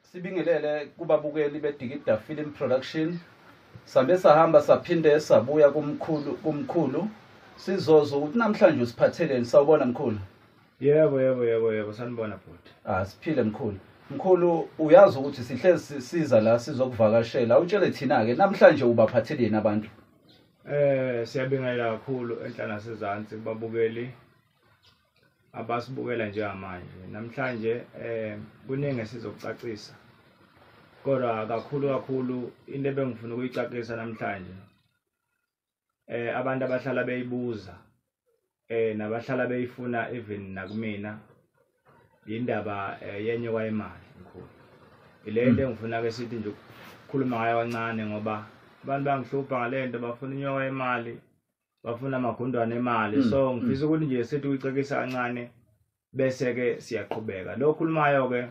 Sibingelele kubabukeli beDikida Film Production. Sambe sahamba saphinde sabuya kumkhulu sizozwa ukuthi namhlanje usiphatheleni. Sawubona mkhulu. Yebo yebo yebo yebo, sanibona bhuti. Ah, siphile mkhulu. Mkhulu, uyazi ukuthi sihlezi siza la sizokuvakashela. Utshele thina ke namhlanje ubaphatheleni abantu. Siyabingelela kakhulu enhla nasezansi kubabukeli abasibukela njengamanje. Namhlanje kuningi esizokucacisa. Kodwa kakhulu kakhulu into ebengifuna ukuyicacisa namhlanje abantu abahlala beyibuza nabahlala beyifuna even nakumina indaba yenyoka yemali mkhulu. Ile nto engifuna ke sithi nje ukukhuluma ngayo kancane ngoba abantu bangihlupha ngalento, bafuna inyoka yemali, bafuna amagundwane emali. So ngifisa ukuthi nje sithi uyicekisa kancane bese ke siyaqhubeka. Lo khulumayo ke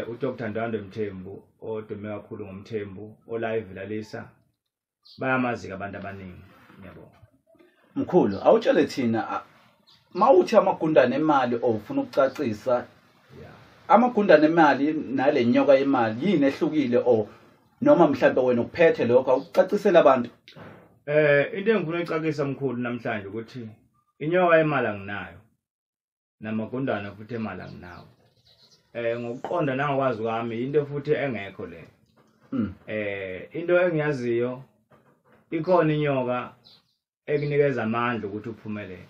uDr Ndwandwe Mthembu odume kakhulu ngoMthembu olive lalisa, bayamazi abantu abaningi. Ngiyabonga. Mkhulu, awutshele thina mawuthi amagundane emali ofuna ukucacisa, amagundane emali nale nyoka yemali yini ehlukile, o noma mhlawumbe wena ukuphethe lokho awucacisela abantu? Into engifuna ukucacisa mkhulu namhlanje ukuthi inyoka yemali anginayo namagundane futhi emali anginawo. Ngokuqonda nangokwazi kwami into futhi engekho le. Into engiyaziyo ikhona inyoka ekunikeza amandla ukuthi uphumelele,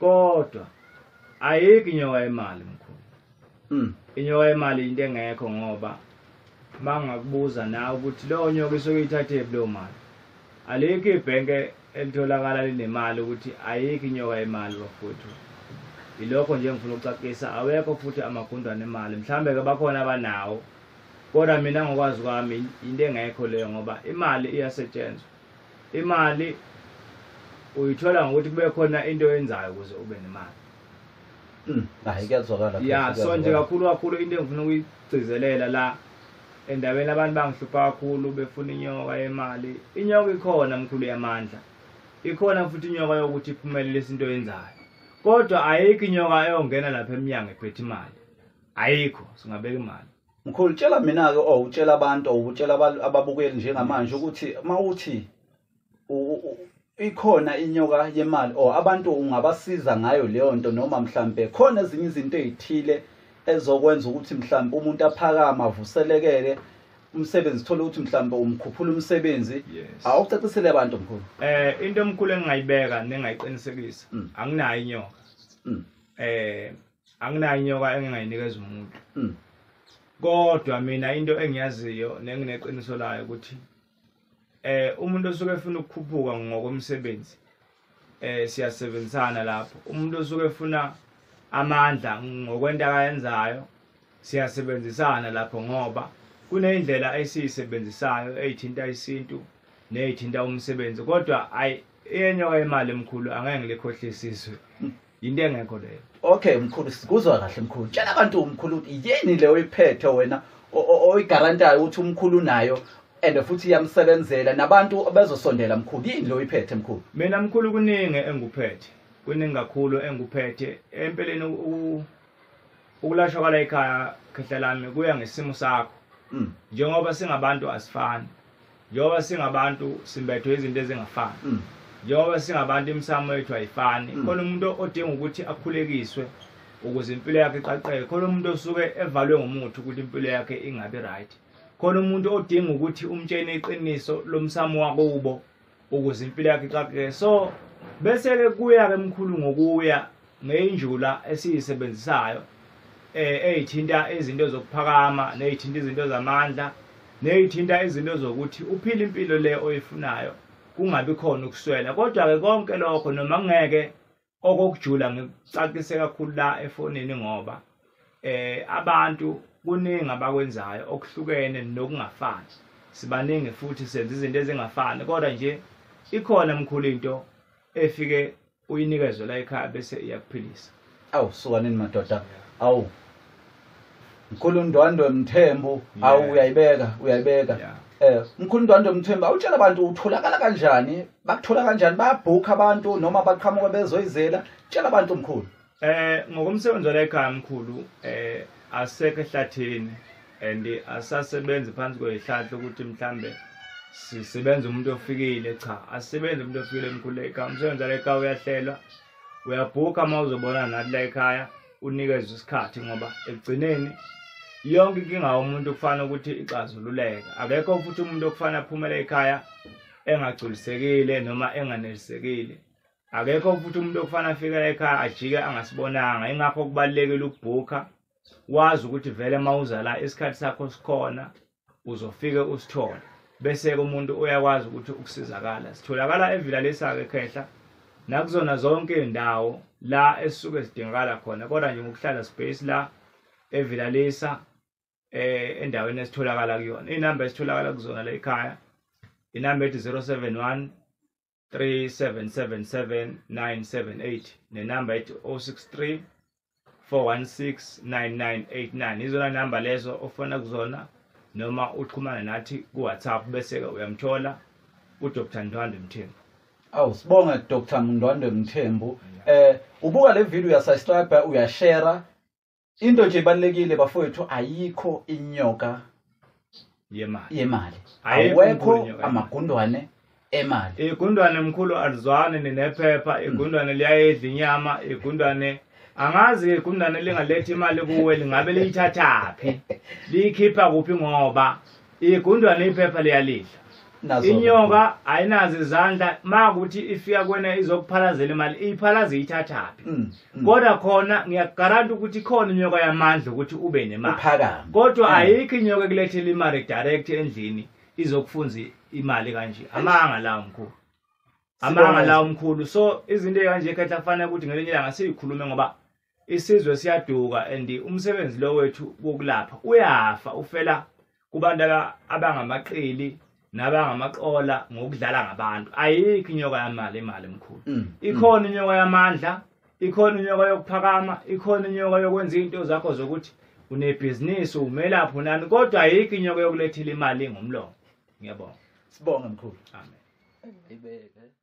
kodwa ayikho inyoka yemali mkhulu. Inyoka yemali into engekho, ngoba mangakubuza nawe ukuthi leyo nyoka isuke ithathe leyo mali, alikho ibhenke elitholakala linemali ukuthi ayikho inyoka yemali bafowethu. Ilokho nje ngifuna ukucacisa, awekho futhi amagundwane emali. Mhlambe ke bakhona abanawo, kodwa mina ngokwazi kwami into engekho leyo, ngoba imali iyasetshenzwa. Imali uyithola ngokuthi kube khona into oyenzayo ukuze ube nemali. Hayi, kuyazwakala. Ya, so nje kakhulu kakhulu into engifuna ukuyigcizelela la endabeni, abantu bangihlupha kakhulu befuna inyoka yemali. Inyoka ikhona mkhulu yamandla, ikhona futhi inyoka yokuthi iphumelele into oyenzayo, kodwa ayikho inyoka eyongena lapha eminyango ephethe imali. Ayikho, singabeka imali. Mkhulu, tshela mina ke, utshela abantu, utshela ababukeli njengamanje ukuthi mawuthi ikhona inyoka yemali or abantu ungabasiza ngayo leyo nto, noma mhlambe khona ezinye izinto ezithile ezokwenza ukuthi mhlambe umuntu aphakama avuselekele umsebenzi, thola ukuthi mhlambe umkhuphula umsebenzi. Awucacisele abantu mkhulu. Into omkhulu engingayibeka nengayiqinisekisa, anginayo inyoka. Anginayo inyoka engingayinikeza umuntu. Kodwa mina into engiyaziyo nengineqiniso layo ukuthi umuntu osuke efuna ukukhuphuka ngokomsebenzi siyasebenzisana lapho. Umuntu osuke efuna amandla ngokwento akayenzayo siyasebenzisana lapho, ngoba kunendlela esiyisebenzisayo eyithinta isintu neyithinta umsebenzi. Kodwa ayi, inyoka yemali mkhulu angeke ngilikhohlise, into engekho leyo. Okay mkhulu, sikuzwa kahle mkhulu. Tshela abantu mkhulu ukuthi yini leyo oyiphethe wena oyigarantayo ukuthi umkhulu nayo and futhi iyamsebenzela nabantu abezosondela mkhulu, yini leyo oyiphethe mkhulu? Mina mkhulu kuningi engikuphethe, kuningi kakhulu engikuphethe. Empeleni ukulashwa kwala ekhaya khehla lami kuya ngesimo sakho. Njengoba singabantu asifani, njengoba singabantu simbethwe izinto ezingafani, njengoba singabantu imisamo yethu ayifani. Khona umuntu odinga ukuthi akhulekiswe ukuze impilo yakhe iqaqeke, khona umuntu osuke evalwe ngomuthi ukuthi impilo yakhe ingabi right, khona umuntu odinga ukuthi umtshene iqiniso lomsamo wakubo ukuze impilo yakhe iqaqeke. So bese ke kuya ke mkhulu ngokuya ngeinjula esiyisebenzisayo eyithinta izinto zokuphakama neyithinta izinto zamandla neyithinta izinto zokuthi uphile impilo le oyifunayo, kungabi khona ukuswela. Kodwa ke konke lokho noma ngeke okokujula ngikucacise kakhulu la efonini, ngoba abantu kuningi abakwenzayo okuhlukene nokungafani. Sibaningi futhi senza izinto ezingafani, kodwa nje ikhona mkhulu into efike uyinikezwe la ekhaya bese iyakuphilisa. Awu sukanini madoda. Awu Mkhulu Ndwandwe Mthembu, awu uyayibeka, uyayibeka. Mkhulu Ndwandwe Mthembu, awutshela abantu utholakala kanjani, bakuthola kanjani, bayabhukha abantu noma baqhamuka bezoyizela? Tshela abantu mkhulu. Ngokomsebenzi wala ekhaya mkhulu, Asekho ehlathini and asasebenzi phansi kwezihlahla ukuthi mhlambe sisebenza umuntu ofikile. Cha, asisebenzi umuntu ofikile emkhulu ekhaya. Umsebenzi la ekhaya uyahlelwa, uyabhukha uma uzobona nathi la ekhaya, unikezwe isikhathi, ngoba ekugcineni yonke inkinga yomuntu kufanele ukuthi ixazululeke. Akekho futhi umuntu okufanele aphumele ekhaya engagculisekile noma enganelisekile. Akekho futhi umuntu okufanele afike ekhaya ajike angasibonanga. Ingakho kubalulekile ukubhukha, wazi ukuthi vele mawuza la isikhathi sakho sikhona, uzofike usithole, bese-ke umuntu uyakwazi ukuthi ukusizakala. Sitholakala eVilla Lisa-ke khehla, nakuzona zonke iy'ndawo la esisuke sidingakala khona, kodwa nje ngokuhlala space la eVilla Lisa endaweni esitholakala kuyona. Inamba esitholakala kuzona la ekhaya, inamba ethi 071 3777 978 nenamba ethi 063 416 9989. Izona namba lezo ofuna kuzona, noma uxhumane nathi ku-WhatsApp, bese-ke uyamthola uDr Ndwandwe Mthembu. Awu, sibonge Dr Ndwandwe Mthembu. Ubuka le video, uyasubscribe, uyashare. Into nje ibalulekile bafowethu, ayikho inyoka yemali. Yemali. Ayikho awekho mkhulu inyoka yemali. Amagundwane emali. Igundwane mkhulu alizwani nephepha, igundwane liyayidla inyama, igundwane angazi, igundwane lingaletha imali kuwe lingabe liyithathaphi, liyikhipha kuphi, ngoba igundwane iphepha liyalidla. Nazo. Inyoka ayinazo izandla, makuthi ifika kuwena izokuphalazela imali, iyiphalaze iyithathaphi? Kodwa khona ngiyakugaranta ukuthi ikhona inyoka yamandla ukuthi ube nemali. Uphakame. Kodwa ayikho inyoka ekulethela imali direct endlini izokufunza imali kanje. Amanga lawo mkhulu. Amanga Sibonge. lawo mkhulu. So izinto ezikanje khehla kufanele ukuthi ngelinye ilanga siyikhulume, ngoba isizwe siyaduka and umsebenzi lo wethu wokulapha uyafa, ufela kubantu abangamaqili nabangamaqola ngokudlala ngabantu. Ayikho inyoka yamali, imali mkhulu. Ikhona inyoka yamandla, ikhona inyoka yokuphakama, ikhona inyoka yokwenza izinto zakho zokuthi unebhizinisi, umelaphi, unani, kodwa ayikho inyoka yokulethela imali ngomlomo. Ngiyabonga. Sibonge mkhulu. Amen. Ibeke.